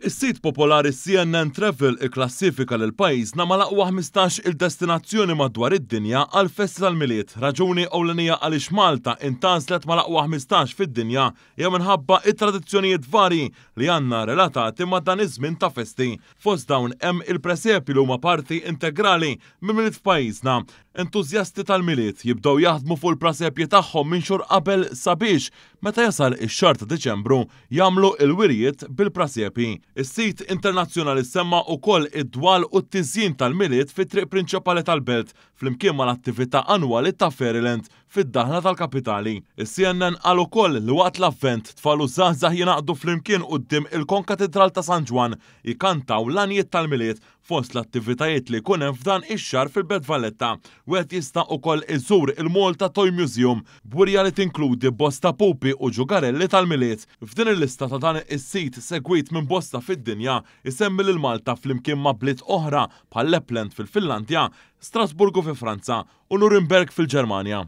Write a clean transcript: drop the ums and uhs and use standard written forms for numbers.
Is-sit popolari CNN Travel ikklassifika lil pajjiżna mal-aqwa 15 il-destinazzjoni madwar id-dinja għall-festi tal-Milied. Raġuni ewlenija għaliex Malta intgħażlet mal-aqwa 15 fid-dinja hija minħabba t-tradizzjonijiet varji li għandna relatati ma' dan iż-żmien ta' festi. Fost dawn hemm il-presepji li huma parti integrali mill-Milied f'pajjiżna. Entużjasti tal-Milied jibdew jaħdmu fuq il-prasepji tagħhom minn xhur qabel sabiex meta jasal ix-xahar ta' Diċembru jagħmlu l-wirjiet bil-prasepji. Is-sit internazzjonali semma wkoll id-dwal u t-tiżjin tal-Milied fit-triq prinċipali tal-belt flimkien mal-attività annwali ta' Fairyland fid-daħla tal-kapitali. Is-CNN qal ukoll li waqt l-Avvent, tfal u żgħażagħ jingħaqdu flimkien quddiem il-Konkatidral ta' San Ġwann jkantaw l-għanjiet tal-Milied Fost l-attivitajiet li jkun hemm f'dan ix-xahar fil-Belt Valletta, wieħed jista' ukoll iżur il-Malta Toy Museum b'wirja li tinkludi bosta pupi u ġugarelli tal-Milied. F'din il-lista ta' dan is-sit segwit minn bosta fid-dinja, isemmi lil Malta flimkien ma' bliet oħra bħal Lapland fil-Finlandja, Strasburgu fi Franza u Nuremberg fil-Ġermanja.